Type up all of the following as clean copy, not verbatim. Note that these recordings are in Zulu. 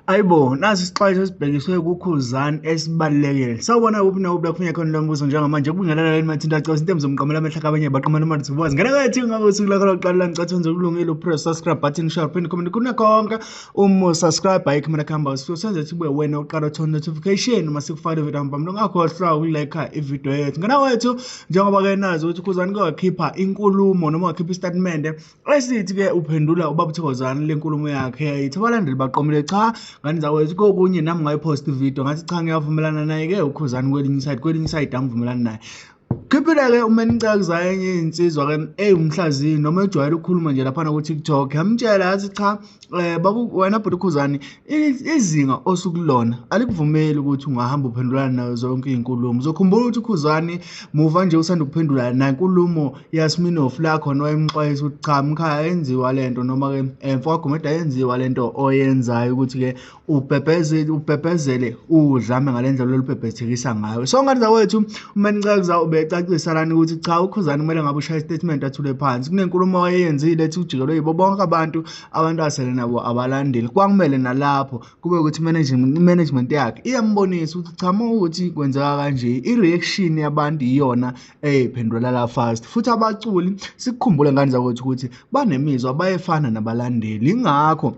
Ayibo, nasi isixwayiso esibhekiswe kuKhuzani esibalulekile. Sawubona kuphi nakuphi la kufuneka khona lo mbuzo njengamanje kubingelela leli mathinta acosa into emzomqamela amehla kabanye baqamela uma thibuwazi. Ngene kwethu ngabe usuku lakho lokuqala la ngicatha wenze kulungile upress subscribe button share pin comment kuna konke uma subscribe ayikho mina kuhamba usuku senze ukuthi kube wena uqala uthola notification uma sikufakile video hamba ungakhohlwa ukulike ivideo yethu. Ngene kwethu njengoba ke nazi ukuthi uKhuzani kwakhipha inkulumo noma wakhipha istatement esithi-ke uphendula ubaba uThokozani le nkulumo yakhe yayithi abalandeli baqomile. Cha ngani zakwethu, kokunye nami ngayiphosta ividiyo ngathi cha ngiyavumelana naye-ke uKhuzani kwelinye isayidi, kwelinye isayidi angivumelani naye. Khiphile-ke uma nicekuza enye insizwa-ke ewumhlaziyi noma ejwayele ukukhuluma nje laphana ku-TikTok, yamtshela yathi cha babu wena bhuti Khuzani, izinga osukulona alikuvumeli ukuthi ungahamba uphendulana nayo zonke iy'nkulumo. Uzokhumbula ukuthi uKhuzani muva nje usanda ukuphendula nankulumo yaSminoff la khona wayemxwayisa ukuthi cha mkhaya ayenziwa lento noma-ke mfowagumede ayenziwa lento oyenzayo ukuthi-ke ubhebhezele ubhebhezele udlame ngale ndlela olubhebhethekisa ngayo. So ngane zakwethu, uma nicekuza ubecacisa lana ukuthi cha uKhuzani kumele ngabe ushaya istatement athule phansi. Kunenkulumo ayeyenzile ethi ujikelwe yibo bonke abantu, abantu asele nabo abalandeli. Kwakumele nalapho kube ukuthi management yakhe iyambonisa ukuthi cha uma ukuthi kwenzeka kanje i-reaction yabantu iyona eyiphendula la fast. Futhi abaculi sikukhumbule ngane zakwethu ukuthi banemizwa, bayefana nabalandeli, ingakho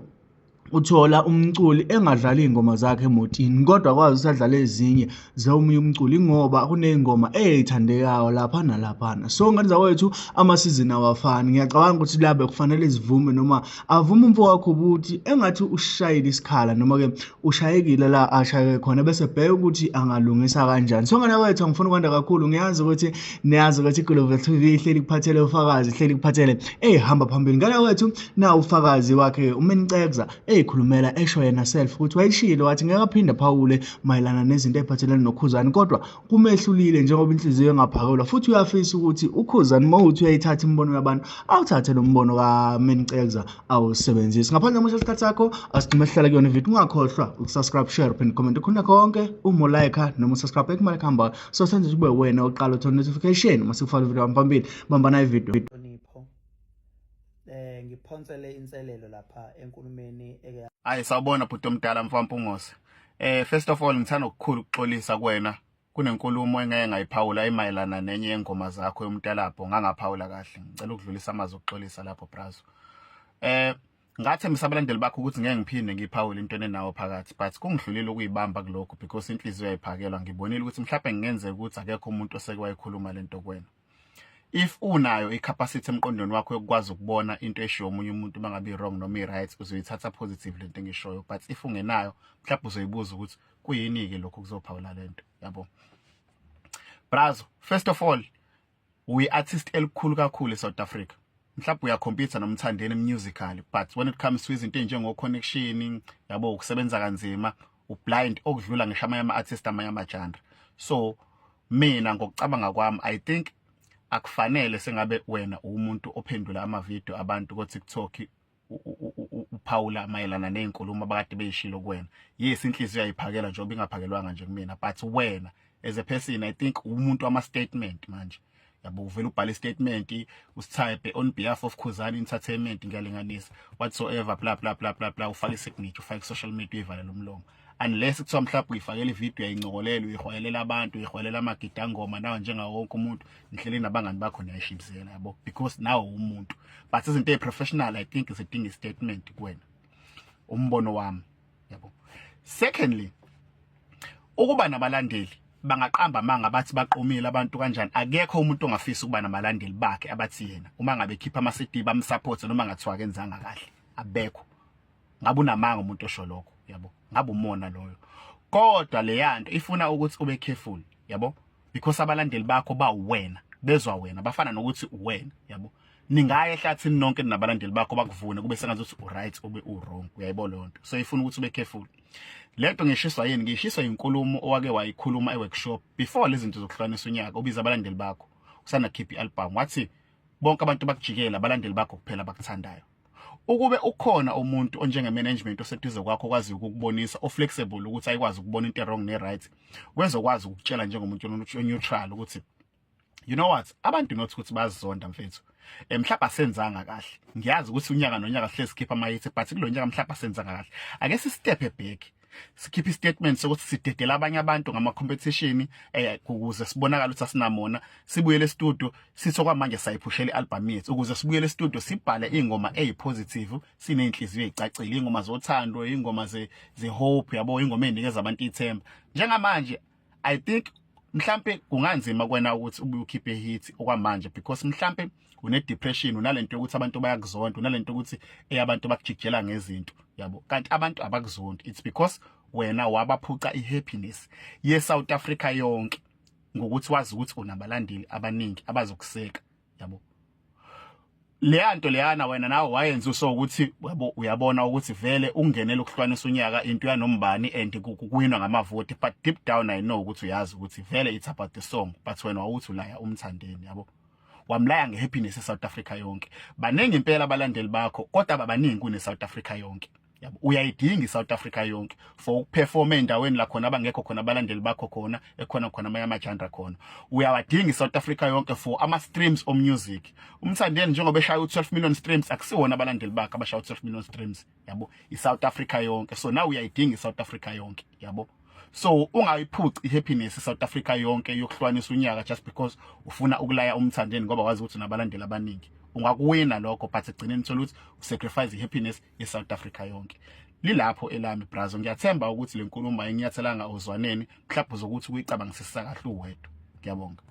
uthola umculi engadlali iy'ngoma zakhe emotini kodwa kwazi ukuthi adlale ezinye zomunye umculi ngoba kuney'ngoma ey'thandekayo lapha nalaphana. So ngane zakwethu, amasizini awafani. Ngiyacabanga ukuthi la bekufanele zivume noma avume umfo wakho ukuthi engathi ushayile isikhala noma-ke ushayekile la ashayeke khona bese bheke ukuthi angalungisa kanjani. So ngane kwethu, angifuni ukwanda kakhulu, ngiyazi ukuthi niyazi ukuthi iGlover TV ihleli kuphathele ufakazi, ihleli kuphathele eyihamba phambili. Ngane kwethu, na ufakazi wakhe uMenicekza eyikhulumela esho yena self ukuthi wayishilo wathi ngeke aphinde aphawule mayelana nezinto ey'phathelene noKhuzani, kodwa kumehlulile njengoba inhliziyo engaphakelwa futhi uyafisa ukuthi uKhuzani uma uthi uyayithatha imibono yabantu awuthathe lo mbono kaMenicekza awusebenzisi. Ngaphandle kokusho isikhathi sakho, asigcine sihlala kuyona ividiyo. Ungakhohlwa ukusubscribe, share phinde comment khona konke uma ulike noma usubscribe ekumele kuhamba so senze kube wena oqala uthola notification uma sikufaka ividiyo phambili. Bambana ividiyo. Nhlonipho, ngiphonsele inselelo lapha enkulumeni eke Hayi, sawubona bhuti omdala mfampungose. First of all ngithanda ukukhulu ukuxolisa kuwena kunenkulumo engeke ngayiphawula emayelana nenye yengoma zakho yomtalabho, ngangaphawula kahle. Ngicela ukudlulisa amazwi okuxolisa lapho, brazo. Ngathembisa abalandeli bakho ukuthi ngeke ngiphinde ngiyiphawule into enenawo phakathi, but kungidlulile ukuyibamba kulokho because inhliziyo yayiphakelwa. Ngibonile ukuthi mhlawumbe kungenzeka ukuthi akekho umuntu oseke wayikhuluma lento kuwena. If unayo i-capacity emqondweni wakho yokukwazi ukubona into eshiwo omunye umuntu uma ngabe i-wrong noma i-right, uzoyithatha positive lento engishoyo, but if ungenayo mhlawumbe uzoyibuza ukuthi kuyini-ke lokhu kuzophawula lento yabo. Brazo, first of all uyi-artist elikhulu kakhulu e-South Africa. Mhlawumbe uyakhompyutha noMthandeni musically, but when it comes to izinto ey'njengo-connection yabo, ukusebenza kanzima, ublind okudlula ngisho amanye ama-artist amanye ama-genre. So mina ngokucabanga kwami, I think akufanele sengabe wena umuntu ophendula amavidiyo abantu ko-TikTok uphawula mayelana ney'nkulumo abakade beyishilo kuwena. Yes, inhliziyo ayiphakela njengoba ingaphakelwanga nje kumina, but wena as a person, I think umuntu wama-statement manje yabo, uvele ubhale istatement usitype "on behalf of Khuzani Entertainment", ngiyalinganisa, whatsoever, bla bla bla bla bla, ufake isignature, ufake social media, uyivalele umlomo, unless kuthiwa mhlawumbe uyifakela ividiyo, uyayincokolela, uyihwayelela abantu, uyihwayelela amagidangoma nawe njengawo wonke umuntu, nihleli nabangani bakho niyayishibizela yabo, because nawe umuntu. But izinto ey'professional, I think zidinga i-statement kuwena, umbono wami yabo. Secondly, ukuba nabalandeli bangaqamba amanga bathi baqomile abantu kanjani, akekho umuntu ongafisa ukuba nabalandeli bakhe abathi yena uma ngabe ekhipha ama-CD bamsupport noma ngathiwa akenzanga kahle. Abekho. Ngabe unamanga umuntu osho lokho yabo, ngabe umona loyo. Kodwa leyanto ifuna ukuthi ube careful yabo, because abalandeli bakho bawuwena, bezwa wena, bafana nokuthi uwena yabo. Ningaya ehlathini nonke nabalandeli bakho bakuvune kube sengathi u-right ube u-wrong, uyayibona leyo nto? So ifuna ukuthi ube careful. Lento ngishiswa yini? Ngishiswa inkulumo owake wayikhuluma e-workshop before lezi zinto zokuhlukanisa unyaka, ubiza abalandeli bakho usanda khipha i-album, wathi bonke abantu bakujikela, abalandeli bakho kuphela bakuthandayo. Ukube ukhona umuntu onjenge-management oseduze kwakho okwaziyo ukukubonisa, o-flexible ukuthi ayikwazi ukubona into wrong ne-right, wezokwazi ukukutshela njengomuntu o-neutral ukuthi You know what, abantu not ukuthi bazizonda mfethu, mhlawumbe asenzanga kahle. Ngiyazi ukuthi unyaka nonyaka sihlezi sikhipha ama-hits, but kulo nyaka mhlawumbe asenzanga kahle. Ake si-step back, sikhiphe istatement sokuthi sidedela abanye abantu ngama-competition ukuze sibonakale ukuthi asinamona. Sibuyele e-studio, sithi okwamanje sayiphushela i-album yethu ukuze sibuyele e-studio, sibhale iy'ngoma ey'positive, siney'nhliziyo ey'cacile, iy'ngoma zothando, iy'ngoma ze-hope, yabo, iy'ngoma ey'nikeza abantu ithemba. Njengamanje I think mhlambe kunganzima kuwena ukuthi ubuye ukhiphe hit okwamanje, because mhlambe une depression, unalento yokuthi abantu bayakuzonda, unalento yokuthi eyabantu bakujikijela ngezinto, yabo, kanti abantu abakuzondi. It's because wena wabaphuca ihappiness ye South Africa yonke ngokuthi wazi ukuthi unabalandeli abaningi abazokuseka, yabo. Leya nto leyana wena nawe wayenza uso ukuthi, yabo, uyabona ukuthi vele ungenele ukuhlukanisa unyaka into yanombani and kuwinwa ngamavoti, but deep down I know ukuthi uyazi ukuthi vele it's about the song, but wena wawuthi ulaya uMthandeni, yabo, wamlaya ngehappiness eSouth Africa yonke. Baningi impela abalandeli bakho, kodwa ababaningi kune South Africa yonke, yabo. Uyayidinga iSouth Africa yonke for ukuperforma endaweni la khona abangekho khona abalandeli bakho khona, ekhona khona amanye ama-genre khona. Uyawadinga iSouth Africa yonke for ama-streams o-music. UMthandeni njengoba eshaya u-12 million streams, akusiwona abalandeli bakhe abashaya u-12 million streams, yabo, iSouth Africa yonke. So now uyayidinga iSouth Africa yonke, yabo. So ungayiphuci ihappiness eSouth Africa yonke yokuhlukanisa unyaka just because ufuna ukulaya uMthandeni ngoba wazi ukuthi unabalandeli abaningi. Ungakuwina lokho, but egcineni thola ukuthi usacrifice ihappiness yeSouth Africa yonke. Lilapho elami, brazo. Ngiyathemba ukuthi le nkulumo ayinyathelanga ozwaneni, mhlawumbe uzokuthi ukuyicabangisisa kahle uwedwa. Ngiyabonga.